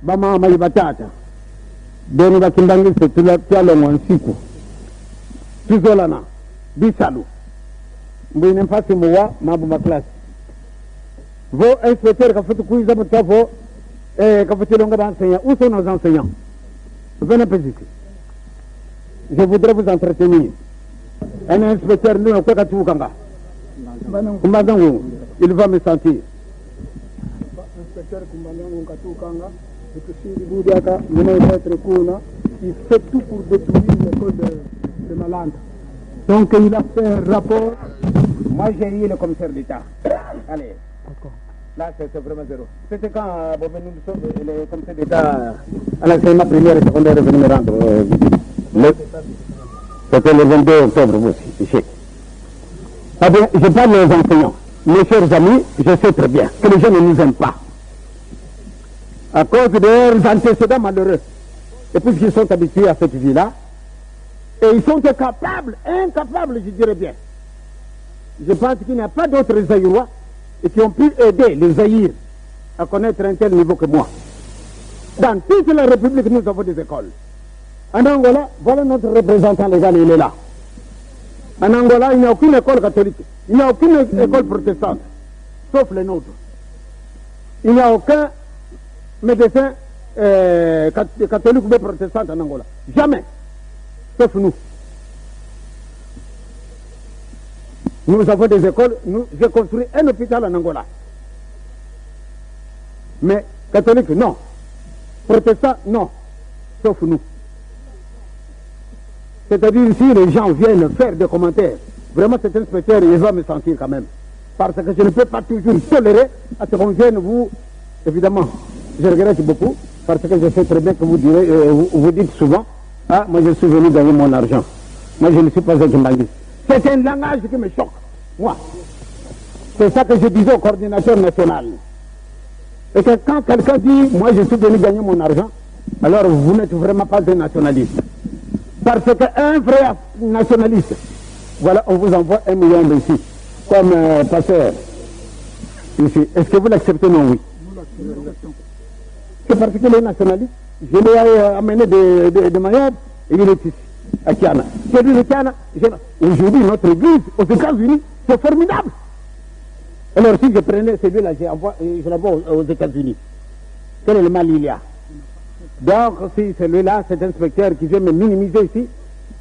Bamama ye batata benu bakimbangise twalongwa nsiku tuzolana bisalu mbwine mpasi muwa mambo maklasi vo inspecteur kafuti kuiza mutavo kafuti longa ba enseignants. Où sont nos enseignants? Venez un peu ici, je voudrais vous entretenir. Un inspecteur nous kweka tukanga Kumbanza Ngungu, il va me sentir. Inspecteur Kumbanza Ngungu Katukanga, et puis Boudiaka, maître Kouna, il fait tout pour détruire l'école de Malanda. Donc il a fait un rapport. Moi j'ai eu le commissaire d'État. Allez. Là c'est vraiment zéro. C'était quand bon, nous sommes le commissaire d'État à l'enseignement primaire et secondaire est venu me rendre visite. C'était le 22 octobre aussi, ici. Ah bien, je parle aux enseignants. Mes chers amis, je sais très bien que les gens ne nous aiment pas. À cause de leurs antécédents malheureux. Et puisqu'ils sont habitués à cette vie-là, et ils sont incapables, incapables, je dirais bien. Je pense qu'il n'y a pas d'autres Zaïrois et qui ont pu aider les Zaïre à connaître un tel niveau que moi. Dans toute la République, nous avons des écoles. En Angola, voilà notre représentant légal, il est là. En Angola, il n'y a aucune école catholique, il n'y a aucune école protestante, sauf les nôtres. Il n'y a aucun médecin catholique ou bien protestant en Angola. Jamais. Sauf nous. Nous avons des écoles, j'ai construit un hôpital en Angola. Mais catholique, non. Protestant, non. Sauf nous. C'est-à-dire, si les gens viennent faire des commentaires, vraiment cet inspecteur, il va me sentir quand même. Parce que je ne peux pas toujours tolérer à ce qu'on vienne vous... Évidemment, je regrette beaucoup, parce que je sais très bien que vous direz, vous dites souvent, ah, moi je suis venu gagner mon argent. Moi je ne suis pas un kimbanguiste. C'est un langage qui me choque, moi. C'est ça que je disais au coordinateur national. Et que quand quelqu'un dit, moi je suis venu gagner mon argent, alors vous n'êtes vraiment pas un nationaliste. Parce qu'un vrai nationaliste, voilà, on vous envoie 1 million ici, comme pasteur. Ici. Est-ce que vous l'acceptez? Non, oui. C'est parce qu'il est nationaliste. Je l'ai amené de Mayotte et il est ici, à Kiana. Celui de Kiana, aujourd'hui, notre église aux États-Unis, c'est formidable. Alors si je prenais celui-là, je l'envoie aux États-Unis. Quel est le mal il y a? Donc si celui-là, cet inspecteur qui vient me minimiser ici,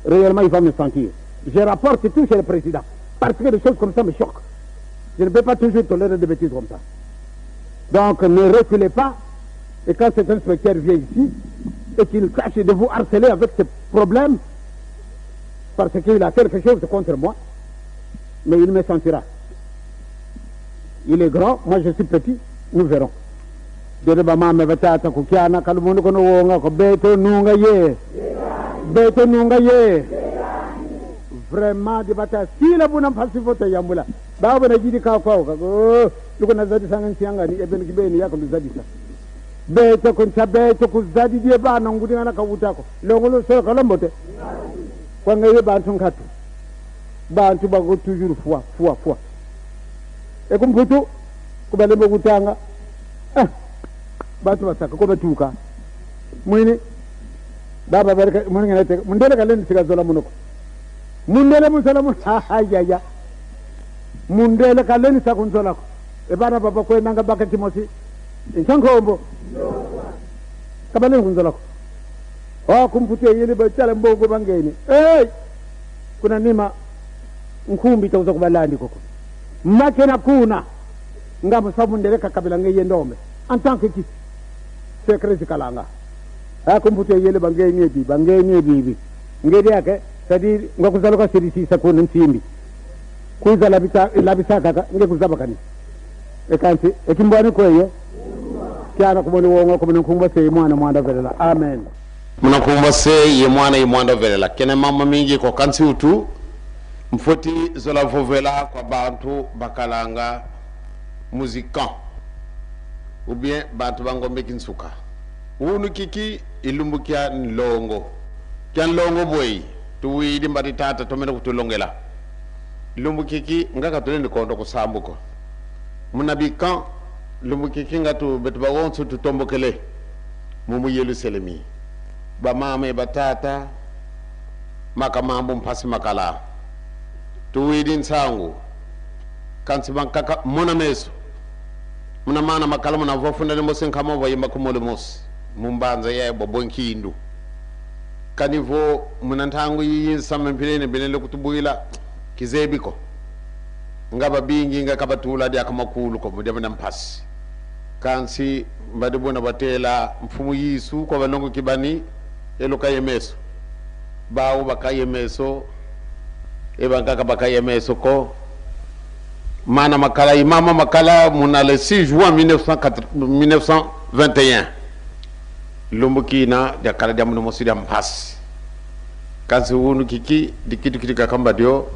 réellement il va me sentir. Je rapporte tout chez le président. Parce que des choses comme ça me choquent. Je ne peux pas toujours tolérer des bêtises comme ça. Donc ne reculez pas. Et quand cet inspecteur vient ici, et qu'il tâche de vous harceler avec ses problèmes, parce qu'il a quelque chose contre moi, mais il me sentira. Il est grand, moi je suis petit, nous verrons. Vraiment, de bataille. Si la bonne passe vote yambula, baba na jidi ka kwa ka oh luko na zadi sanga nsianga ni eben kibeni yako luzadi sa. Beto kuncha beto kuzadi die bana ngudi na kawutako. Longolo so kalombote. Kwa ngaye bantu nkatu. Bantu bako toujours foi foi foi. Ekumputu kubalembe kutanga. Bantu basaka ko batuka. Mwini baba baraka mwini ngalete mundele kaleni sikazola munoko. Mundele musala mu ha ha ya ya. Mundele kaleni sakunzola ko. Ebana baba ko nanga baka timosi. Nkankombo. Kabaleni kunzola ko. Oh kumputu yele bachala mbongo bangeni. Hey! Kuna nima nkumbi tawuza kubalandi koko. Makena kuna ngamo sabu ndeleka kabila ngeye ndombe. En tant que qui? Secret kalanga. Ah kumputu yele bangeni bi bangeni bibi. Ngedi yake c'est-à-dire ngakuzaloka sirisi sakuna nsimbi. Kuza labisa labisa kaka ngekuzaba kani. Ekanti ekimbwani kweye. Kyana kuboni wongo kuboni nkumba se mwana mwanda velela. Amen. Muna kumba se ye mwana ye mwanda velela. Kene mama mingi kwa kansi utu. Mfoti zola vovela kwa bantu bakalanga musikan. Ou bien bantu bangombe kinsuka. Unu kiki ilumbukia nlongo. Kia nlongo bwei. Tuwidi mbati tata tomene kutulongela. Lumbu kiki ngaka tulende kondo kusambuko. Munabikan lumbu kiki ngatu betu bagonsu tutombokele. Mumu Yelusalemi. Bamama e batata makamambo mpasi makala. Tuwidi nsangu. Kansi bankaka mona meso. Muna mana makala muna vofunda ne mosi nkama voyimba kumole mosi. Mumbanza ya bobonkindu. Kanivo muna ntangu yiyinsama mpilene bilele kutubwila kizebiko. Ngaba bingi nga kabatula dia kamakulu ko mudema na mpasi. Kansi mbadi bona batela mfumu Yisu kwa balongo kibani eluka yemeso. Bawo bakayemeso ebankaka bakayemeso ko mana makala imama makala muna le 6 juin 1921 lumbukina dia kala dia muno dia mpasi. Kansi wunu kiki dikitu kiti kakamba dio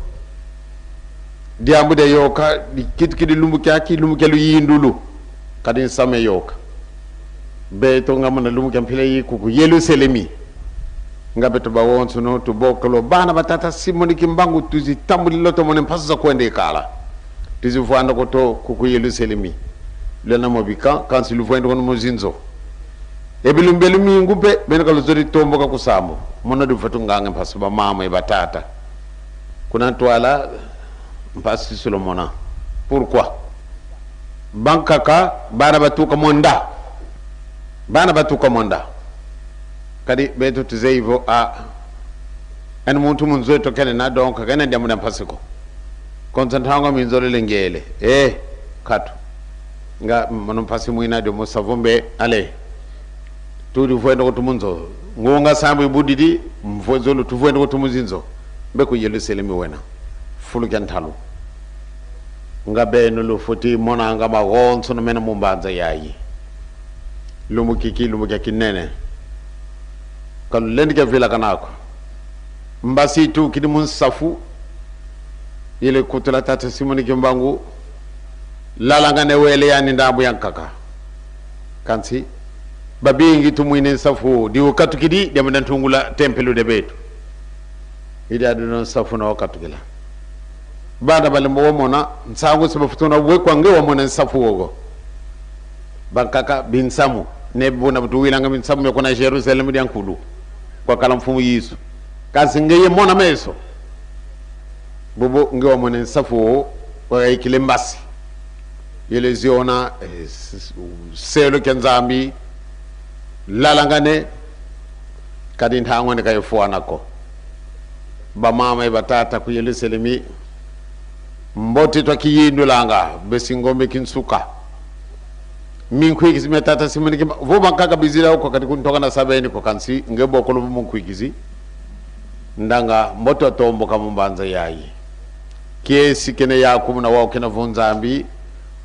diambu de yoka dikitu kiti lumbuki aki lumbuki lu yindulu kadin same yoka beto ngamuna lumbuki mpile yikuku Yerusalemi ngabe to bawonso no to bokolo bana batata Simoni Kimbangu tuzi tambuli loto mone mpasi za kwende kala tuzi vwanda koto kuku Yerusalemi lena mobika kansi luvwende kono muzinzo ebilumbelu mingu pe bene kaluzori tomboka kusamo mono dufatu ngange mpasi ba mama e batata kuna twala mpasi Solomona. Pourquoi bankaka bana batuka monda bana batuka monda kadi beto tuzeivo a en muntu munzwe kene na donc kene ndiamu mpasiko konsantango minzole lengele katu nga mono mpasi muina de musavombe ale tudi voendo ko tumunzo ngonga sambu ibudidi mvozolo tuvoendo ko tumuzinzo be ko Yerusalemi wena fulu kentalo nga beno lo foti mona nga magonso no mena mumbanza yayi lumukiki lumuka kinene kalu lendi ke vila kanako mbasi tu kidi munsafu ile kutula tata Simoni Kimbangu lalanga ne wele yani ndambu yankaka kansi babingi tumwine nsafu di wakatu kidi de ntungula tempelo de betu ida duno nsafu na wakatu kila banda balimbo womona nsangu sebafutuna we kwange womona nsafu wogo bankaka binsamu ne bona butuwilanga binsamu yokona Jerusalem di ankulu kwa kala mfumu Yesu kasi ngeye mona meso bobo nge womona nsafu wa ikile mbasi yele ziona selo kenzambi lalangane kadi ntangone kay fuanako ba mama e batata ku Yerusalemi mboti to kiyindulanga besingombe kinsuka minkwikisi metata Simoni vo bankaka bizila ko kadi kuntoka na sabeni ko kansi ngebo ko lumu munkwikisi ndanga mboto tomboka mumbanza yayi kiesi kene yakumuna wao kena vunzambi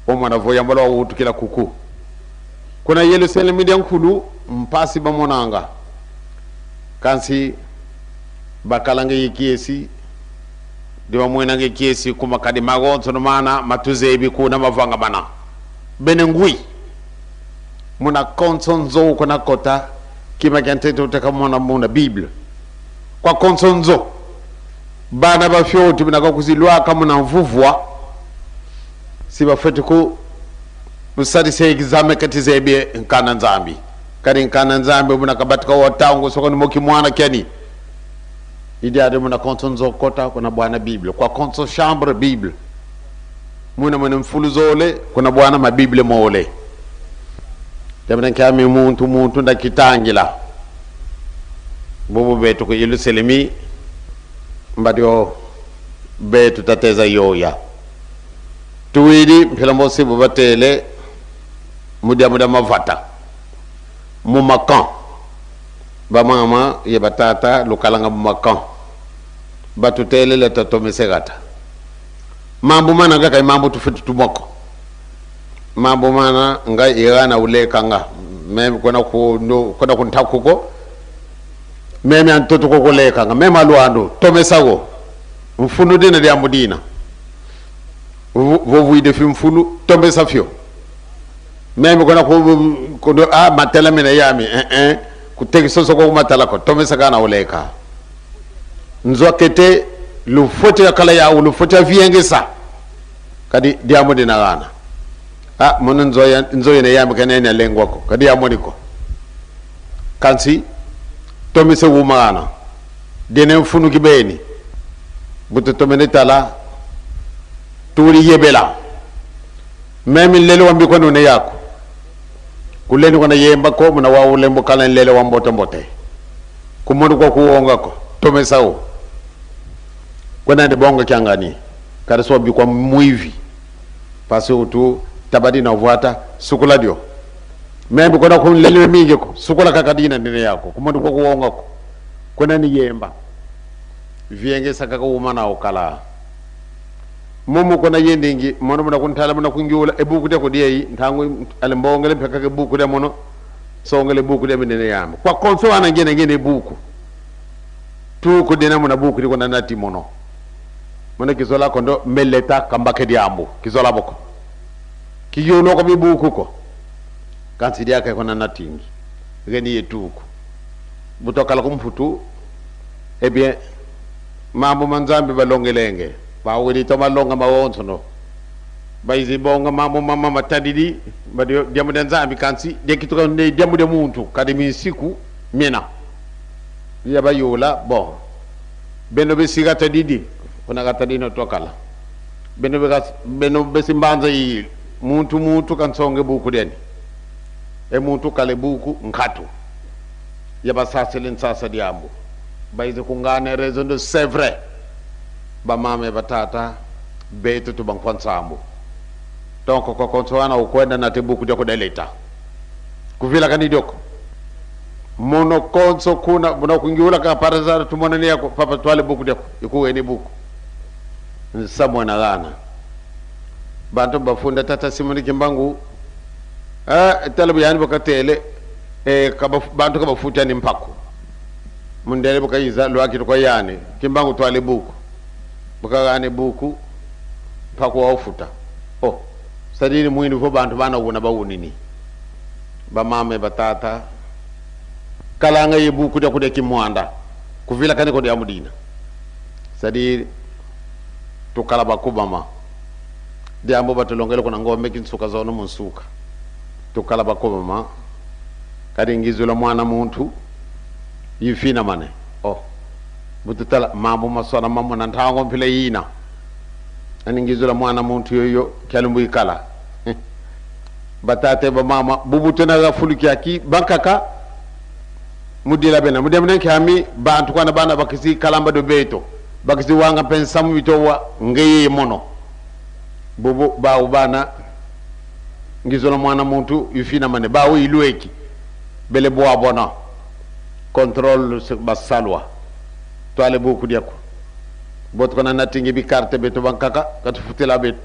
omwana vo yambala wutukila kuku kuna Yerusalemi dia nkulu mpasi bamonanga kansi bakalanga yikiesi diba mwenange kiesi kuma kadi magonso no mana matuzebi kuna mavanga bana bene ngui muna konsonzo kuna kota kima kente utaka mona muna Bible kwa konsonzo bana bafyoti binaka kuzilwa muna mvuvwa si bafete ku musadi se exame katizebie nkana nzambi kadi nkana nzambi muna kabatika watangu sokoni moki mwana keni idi ade muna konsonzo kota kuna bwana Bible kwa konso chambre Bible muna muna mfuluzole kuna bwana ma Bible mole tabana kami muntu muntu ndakitangila bobo betu ko Yerusalemi mbadio betu tateza yoya tuwili mpila mosi bobatele mudia mudia mavata mumakan bamama ye batata lukalanga mumakan batutele le tatomisegata mambo mana nga kay mambo tufitu tumoko mambo mana nga irana ulekanga meme kona ku no kona kuntakuko meme antoto ko kolekanga meme alwando tomesago mfunu dina dia mudina vovuide fi mfulu tomesa fio meme kona ku a matela mena yami kutekiso soko matala ko tomesa kana uleka nzokete lufote ya kala ya lufote ya viengesa kadi dia mudina gana ah mono nzoya nzoya ne yami kana ne lengwa ko kadi ya moniko Kansi tomise wumana denen funuki beni butu tomene tala turi yebela meme lele wambi kono ne yako kuleni kona yemba ko muna wawule mbokala lele wa mbote mbote kumondo kwa kuonga ko tomesao kona ndi bonga kyangani kada so bi kwa muivi parce utu tabadi na vuata sukula dio membe kona kun lele mingi ko sukula kakadina ndine yako kumondo kwa kuonga ko kona ni yemba vienge saka ko umana okala momo kona yendingi mono mona kuntala mona kungiula ebuku de ko dieyi ntango ale mbongele peka ke buku de mono songele buku de minene yambe kwa konso ana ngene ngene buku tu ko dena mona buku de kona nati mono mona kizola kondo meleta kambake diambu kizola boko kiyolo ko bibuku ko kansi dia ke kona natingi ngeni yetuku butokala kumfutu eh bien mambo manzambi balongelenge bawili to malonga mawonso no baizi bonga mambo mama matadidi badi diamu de nzambi kansi de kituka ne diamu de muntu kadi misiku mena ya bayola bon beno besiga tadidi kuna katadino tokala beno bega beno besimbanza yi muntu muntu kansonge buku deni e muntu kale buku nkatu ya basasele nsasa diambu baizi kungane raison de c'est vrai ba mame batata betu tu bankwansambu donc ko konsoana ukwenda na tebuku doko deleta kuvila kani doko mono konso kuna muna kungiula ka paraza tumona ni yako papa twale buku doko ikuwe ni buku nsamwe na gana bantu bafunda tata simoni kimbangu talabu yani bakatele bantu kabafuta ni mpako mundele bukayiza lwaki kwa yani kimbangu twale buku bukagane buku mpako wafuta oh sadini mwini vo bantu bana wuna bawunini bamame batata kalanga ye buku da kude kimwanda kuvila kane ko amudina sadi tukala bakubama diambo batulongele kuna ngombe kinsuka zono munsuka tukala bakubama kadi ngizula mwana muntu yifina mane oh bututala mambo masona mambo na ntango mpile yina ani ngizula mwana muntu yoyo kyalumbu ikala batate ba mama bubutuna ga fuluki aki bankaka mudila bena mudemne kyami bantu kwana bana bakisi kalamba do beto bakisi wanga pensamu bitowa ngeye mono bubu ba ubana ngizula mwana muntu yifina mane bawo ilweki bele boa bona contrôle basalwa toile buku diako bot kona natingi bi carte beto bankaka katufutila bet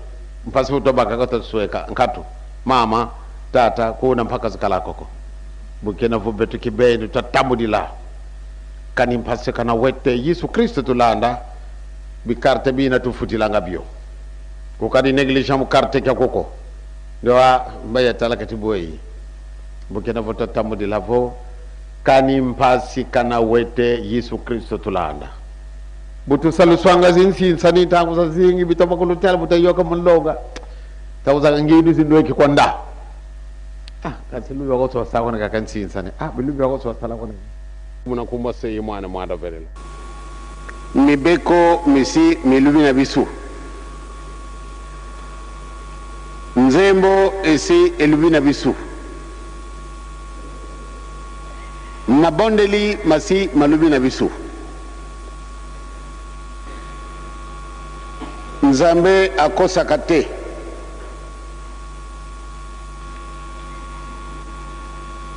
mpasi uto bakaka tasueka nkatu mama tata kuna mpaka zikala koko bukena vo beto kibeni tatamudila kani mpasi kana wete Yesu Kristo tulanda bi carte bi na tufutila ngabio kokadi negligent mu carte kya koko ndoa mbaya tala katiboyi bukena vo tatamudila vo kani mpasi kana wete Yesu Kristo tulanda butu saluswanga zinsinsa ni tangu za zingi bitoma kulutela butayoka munloga tawuza ngidu zindweki kwanda ah kasi lubi ko so sa kona ka kansinsa ne ah bilubi ko so sala kona muna kumba sey mwana mwana verela mibeko misi milubi na bisu nzembo esi elubi na bisu mabondeli masi malubi na bisu nzambe akosaka te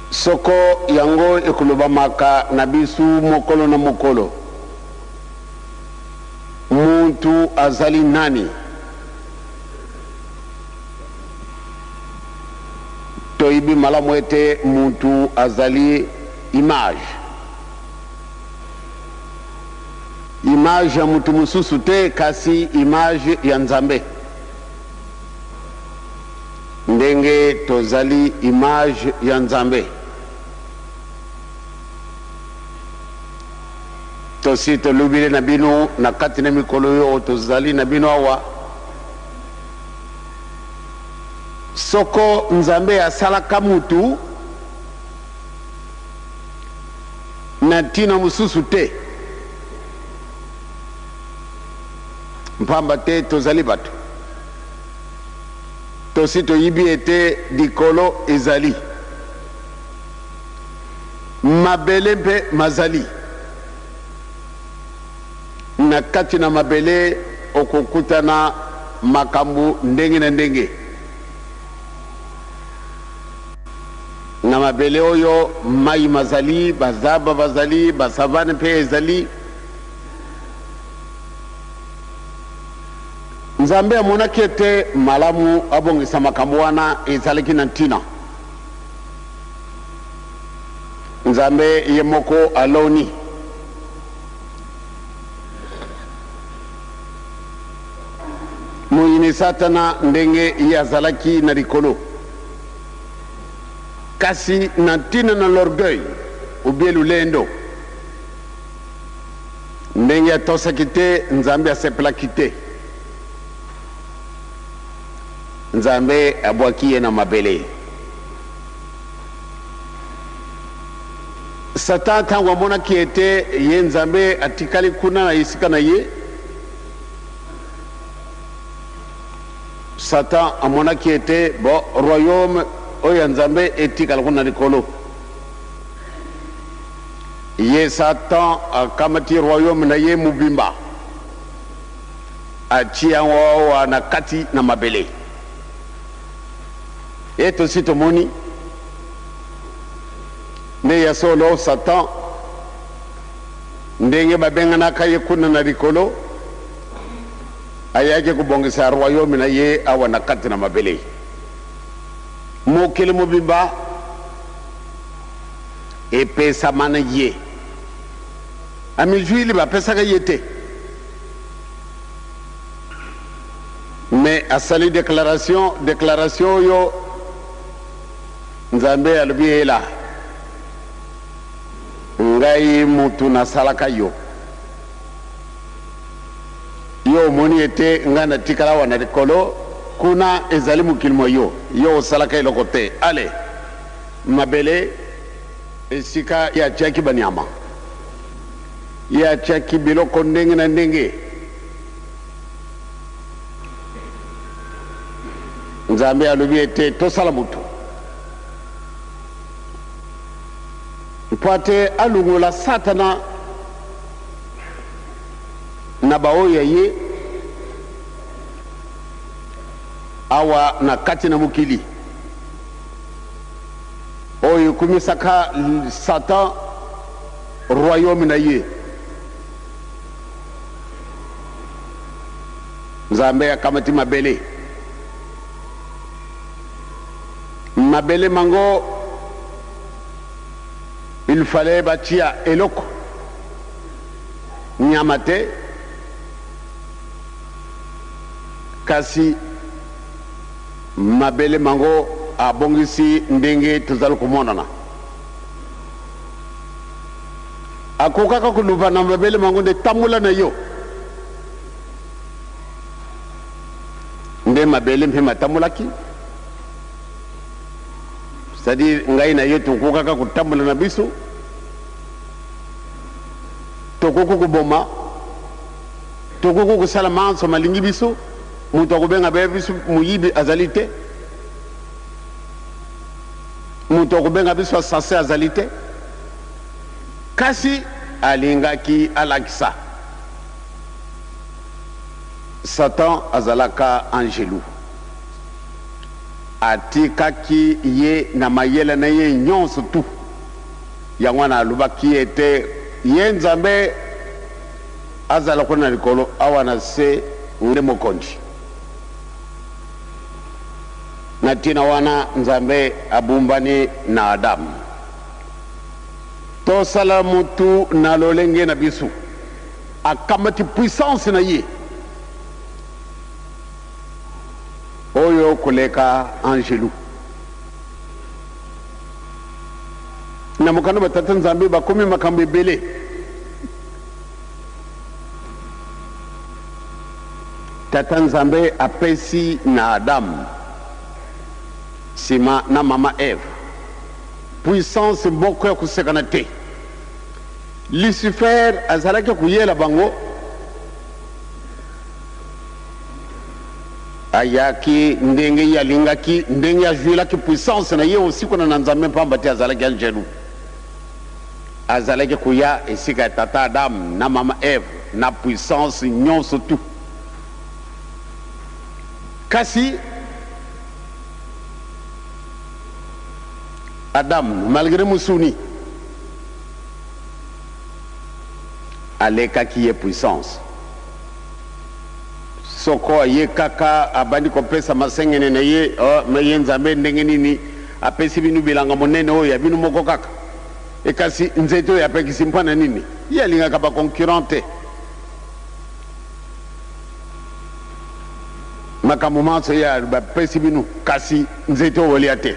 soko yango ekolobamaka na bisu mokolo na mokolo muntu azali nani toyibi malamu ete muntu azali image image ya mutu mususu te kasi image ya nzambe ndenge tozali image ya nzambe tosi tolubile na bino na kati na mikolo oyo tozali na bino awa soko nzambe asalaka mutu Na ntina mosusu te, mpamba te tozali bato. Tosi toyibi ete likolo ezali, mabele mpe mazali. Na kati na mabele okokutana makambo ndenge na ndenge. Na mabele oyo mai mazali, bazaba bazali, basavane mpe ezali. Nzambe amonaki ete malamu abongisa makambo wana ezalaki na ntina. Nzambe ye moko aloni. Moyini Satana ndenge ye azalaki na likolo. Kasi na ntina na l'orgueil ou bien lulendo, ndenge atosaki te, Nzambe asepelaki te. Nzambe abwaki ye na mabele. Satan ntango amonaki ete ye Nzambe atikali kuna na esika na ye, Satan amonaki ete bo royaume oyo ya Nzambe etikala kuna na likolo. Ye Satan akamati royaume na ye mobimba, atie yango awa na kati na mabele. E tosi tomoni nde ya solo Satan ndenge babenganaka ye kuna na likolo, ayaki kobongisa royaume na ye awa na kati na mabele. Mokili mobimba epesama na ye. Amizwili bapesaka ye te. Mais asali declaration, declaration oyo Nzambe alobi ela ngai mutu nasalaka yo. Yo omoni ete ngai natikala awa na likolo, kuna ezali mokili mwa yo, yo osalaka eloko te. Ale, mabele, esika ye atiaki banyama, ye atiaki biloko ndenge na ndenge. Nzambe alobi ete tosala moto mpo ate alongola Satana na baoyo ya ye awa na kati na mokili oyo ekumisaka Satan royaume na ye. Nzambe akamati mabele, mabele mango il fallait batia eloko nyama te, kasi mabele mango abongisi ndenge tozali komonana. Akokaka koloba na mabele mango nde tambola na yo, nde mabele mpe matambolaki. C'est-à-dire ngai na yo tokokaka kotambola na biso, tokoki koboma, tokoki kosala manso malingi biso, moto akobenga be biso moyibi azali te, moto akobenga biso assassin azali te. Kasi alingaki alakisa Satan azalaka angelu. Atikaki ye na mayele na ye nyonso tu. Yango wana alobaki ete ye Nzambe azala kuna na likolo, awa na se nde mokonzi. Na ntina wana Nzambe abumbani na Adamu. Tosala mutu na lolenge na biso. Akamati puissance na ye oyo koleka angelu. Na mokanda ba tata Nzambe bakomi makambo ebele. Tata Nzambe apesi na Adam sima na mama Eve puissance moko ya kosekana te. Lucifer azalaki koyela bango, ayaki ndenge ye alingaki, ndenge ajuelaki puissance na ye aussi kuna na Nzambe, mpamba te azalaki angelu. Azalaki koya esika ya tata Adam na mama Eve na puissance nyonso tout. Kasi Adam malgre mosuni alekaki ye puissance. Soko aye kaka abandi kopesa masengene na ye, oh, me ye Nzambe ndenge nini apesi bino bilanga monene oyo ya bino moko kaka? E kasi nzete oyo apekisi mpo na nini? Ye alingaka ba concurrent te. Makambo manso ye bapesi bino, kasi nzete oyo bolia te.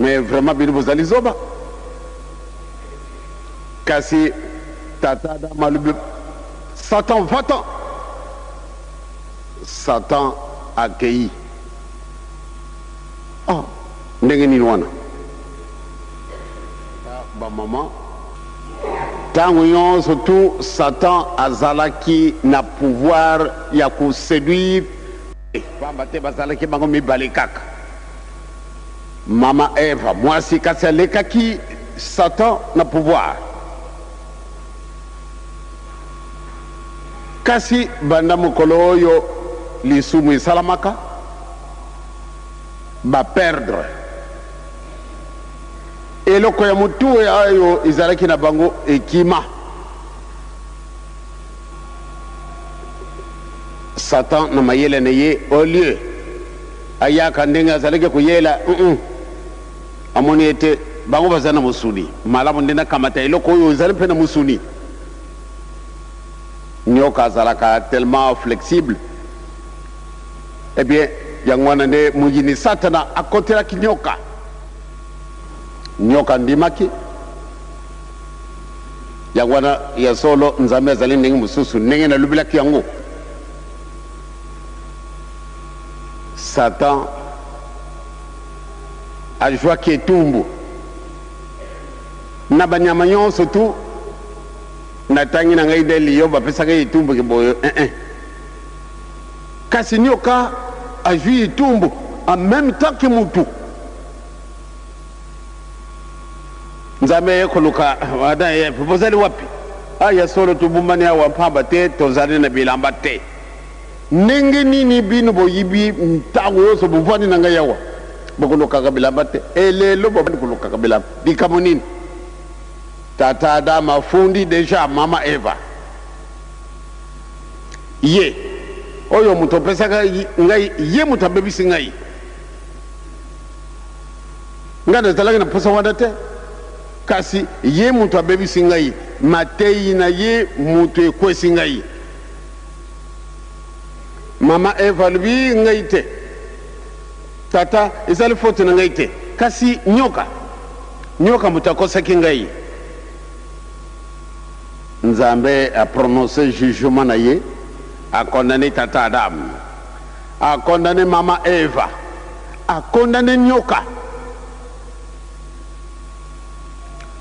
Mais vraiment bino bozali zoba. Kasi tata Adam alobi, Satan va-t'en. Satan akei. Oh, ndenge nini wana? Ba maman, tango nyonso tu Satan azalaki na pouvoir ya ko seduire, pamba te bazalaki bango mibale kaka. Mama Eva mwasi kasi alekaki Satan na pouvoir. Kasi banda mokolo oyo lisumu esalamaka, ba perdre eloko ya motuya oyo ezalaki na bango ekima. Satan na mayele na ye, au lieu ayaka ndenge azalaki koyela, amoni ete bango baza na mosuni, malamu nde nakamata eloko oyo ezali mpe na mosuni. Nyoka azalaka tellement flexible. Eh bien, yango wana nde moyini Satana akotelaki nyoka. Nyoka andimaki. Yango wana ya solo Nzambe azali ndenge mosusu, ndenge nalobelaki yango. Satan azwaki etumbu na banyama nyonso tu. Natangi na ngai nde liyo bapesaka ye etumbu ke boye eh eh. Kasi nioka azwi etumbu en meme temps ke mutu. Nzambe aye koluka Adam et Eve, bozali wapi? Ah ya solo tobumbani awa mpamba te tozali na bilamba te. Ndenge nini bino boyibi ntango nyonso bovandi na ngai awa bokolukaka bilamba te, e lelo bobandi kolukaka bilamba, likambo nini? Tata Adam afundi deja mama Eva. Ye oyo moto opesaka ngai, ye moto abebisi ngai. Ngai nazalaki na mposa wana te, kasi ye moto abebisi ngai, mateyi na ye moto ekwesi ngai. Mama Eva alobi, Ngai te, tata, ezali faute na ngai te, kasi nyoka, nyoka moto akosaki ngai. Nzambe a prononce jugement na ye, a condamne tata Adam, a condamne mama Eva, a condamne nyoka,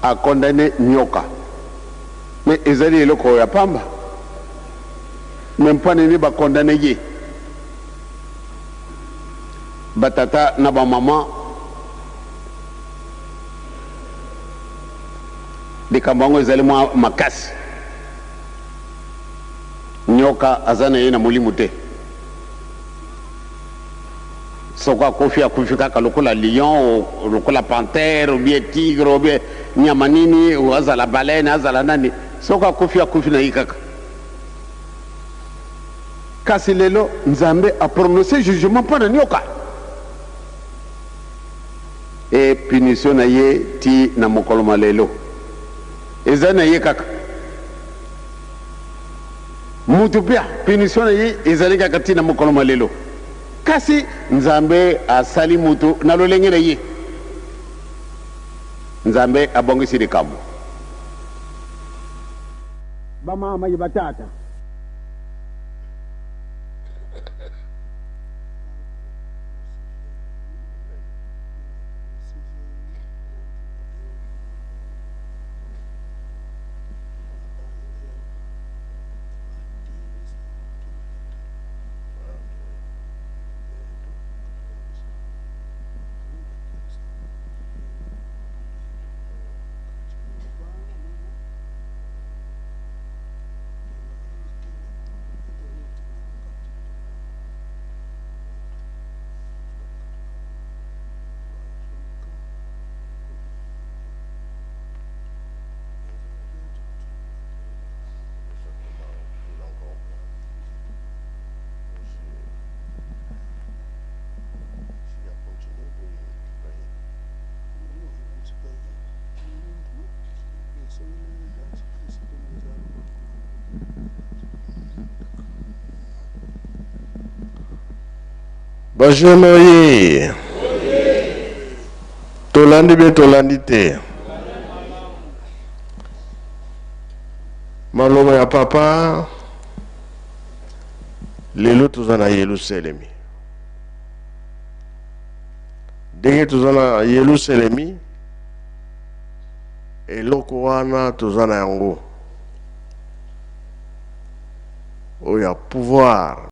a condamne nyoka. Mais ezali eloko ya pamba. Mais mpo nini ba condamne ye? Ba tata na ba maman likambo yango ezali mwa makasi. Nyoka aza na ye na molimo te. Soko akufi, akufi kaka lokola lion, lokola panthère, ou bien tigre, ou bien nyama nini, ou azala baleine, azala nani. Soko akufi, akufi na ye kaka. Kasi lelo Nzambe a prononcer jugement mpo na nyoka e punition na ye ti na mokolo mwa lelo eza na ye kaka. Mutu mpe punition na ye ezali kaka ti na mokolo mwa lelo. Kasi Nzambe asali mutu na lolenge na ye. Nzambe abongisi likambo. Bamama ye batata. Ba jeune oye! Tolandi bien tolandi te. Maloba ya papa lelo toza na Yelusalemi. Ndenge toza na Yelusalemi eloko wana toza na yango oyo ya pouvoir.